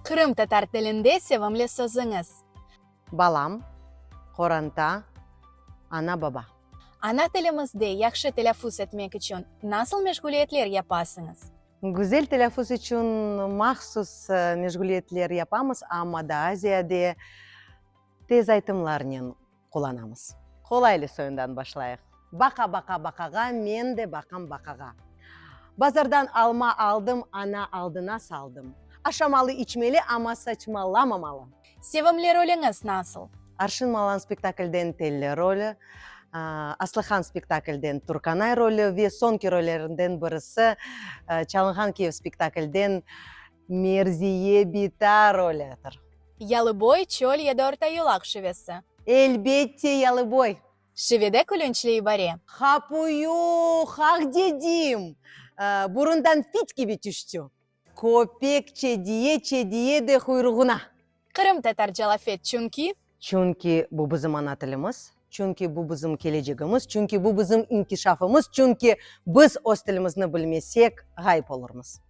Qırımtatar tilinde sevimli sözüñiz? Balam, qoranta, ana-baba. Ana tilimizde yahşı telâffuz etmek içün nasıl meşğuliyetler yapasıñız? Güzel telâffuz içün mahsus meşğuliyetler yapamız, amma daa ziyade tez aytımlarnen qullanamız. Qolaylı soyundan başlayıq. Baqa-baqa baqağa, men de baqam baqağa. Bazardan alma aldım, ana aldına saldım. Aşamalı-içmeli, amma saçmalamamalı. Sevimli rolüñiz nasıl? Arşın Malan spektaklden Telli rolü, Aslıhan spektaklden Turkanay rolü ve soñki rollerinden birisi Çalınğan kiyev spektaklden Merziye bita rolüdir. Yalıboy, çöl ya da Ortayolaq şivesi? Elbette, Yalıboy. Şivede külünçli ibare. Hapuyu, haq dedim! Burundan fit kibi tüştü. Köpek çediye, çediye de quyruğına. Qırımtatarca laf et, çünki. Çünki bu bizim ana tilimiz, çünki bu bizim kelecegimiz, çünki bu bizim inkişafımız, çünki biz öz tilimizni bilmesek, ğayıp olurmız.